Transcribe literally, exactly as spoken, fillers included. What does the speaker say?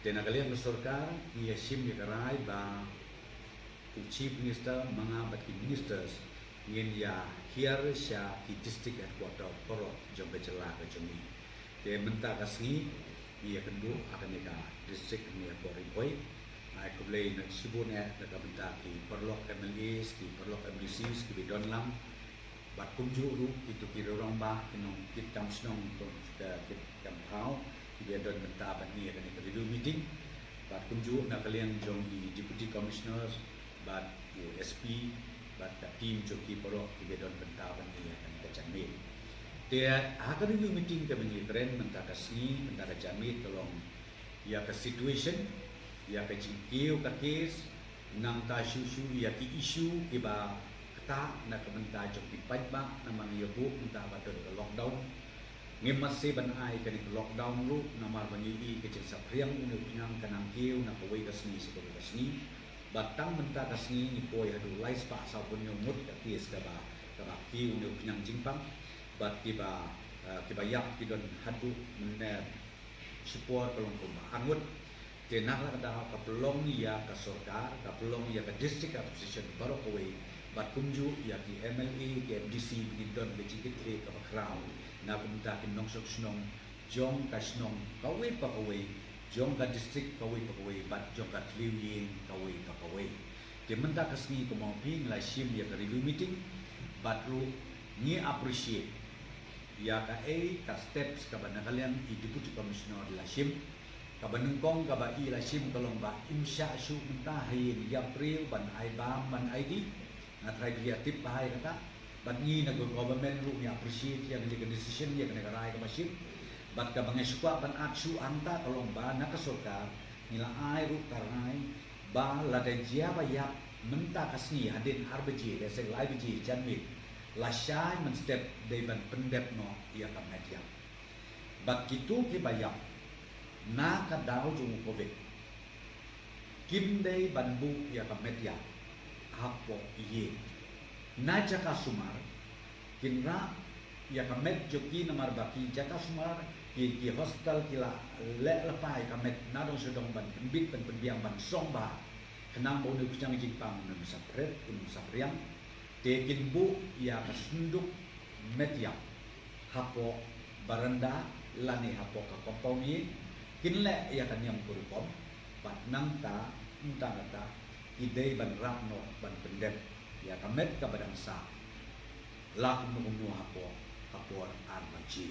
Te na ka liang ka sorkar ngi ïa shim ïa ka rai ba u Chief Minister ma nga bad ki ministers ngin ïa hiar sha ki district headquarter baroh jong ka jylla ka jong ngi. Te mynta ka sngi ngi ïa kynduh ha kane ka district ngi ïa por i poi. Ai khublei na shibun eh na ka bynta ki paralok M L As, ki paralok M D Cs, ki ba don lang. Bad kumjuh ruh kito ki rangbah, ki nong, ki kam shnong, ki kam thaw, ki ba don bynta bad ngi ha kane ka review meeting. Bad kumjuh na ka liang jong i Deputy Commissioner, bad u S P, bad ka team jong ki baroh ki ba don bynta bad ngi ha kane ka janmiet. Te ha ka review meeting kaba ngi kren mynta ka sngi, mynta ka janmiet ka long ïa ka situation, ïa ka jingkiew ka case, nangta shuh shuh ïa ki issue kiba ktah na ka bynta jong ki paidbah namar ngi ïa buh mynta ba don ka lockdown. Ngim mat shuh ban ai kane ka lockdown ruh namar ba ngi i ka jingsaphriang une u phniang ka nang kiew na kawei ka sngi sha kawei ka sngi. Bad tang mynta ka sngi ngi poi haduh lai spah saw phew hynñiew ngut ka case kaba, kaba kiew une u phniang jingpang. Bad kiba, eh, kiba ïap ki don haduh mynne shipor ka long kumba ar ngut. Te na ka daw ka pynlong ïa ka sorkar, ka pynlong ïa ka district administration baroh kawei, bad kumjuh ïa ki M L A, ki M D C, ba ki don ka jingkitkhlieh kaba khraw na ka bynta ki nongshong shnong jong ka shnong kawei pa kawei, jong ka district kawei pa kawei, bad jong ka thliew ïing kawei pa kawei. Te mynta ka sngi kumba phi ngi la shim ïa ka review meeting, bad ruh ngi appreciate ïa kaei ka steps kaba na ka liang i Deputy Commissioner la shim. Kaba nyngkong kaba i la shim ka long ba im shah shuh mynta ha ïing ïap briew ban ai bam ban ai dih. Nga tharai phi ïa tip bha ïa kata. Bad ngi na ka government ruh ngi appreciate ïa kane ka decision, ïa kane ka rai kaba shim. Bad kaba ngi shu kwah ban add shuh hangta ka long ba na ka sorkar ngi la ai ruh ka rai ba lada jia ba ïap mynta ka sngi hadien ar baje, lehse lai baje janmiet, la shai mynstep dei ban pyndep noh ïa ka met ïap. Bad kito kiba ïap na ka daw jong u Covid kim dei ban buh ïa ka met ïap hapoh ïing. Na jaka sumar kin rah ïa ka met jong ki namar ba ki jaka sumar, ki, ki hospital ki la leh lypa ïa ka met na dong sha dong ban pynbit ban pynbiang ban shong bha. Khnang ba une u phniang jingpang un ym saphriang, un ym saphriang. Te kin buh ïa ka synduk met ïap hapoh baranda lane hapoh ka compound ïing, kin leh ïa ka niam ka rukom. Bad nangta, mynta kata ki dei ban rah noh ban pyndep ïa ka met kaba dang sah la kumno kumno hapoh, hapoh ar baje.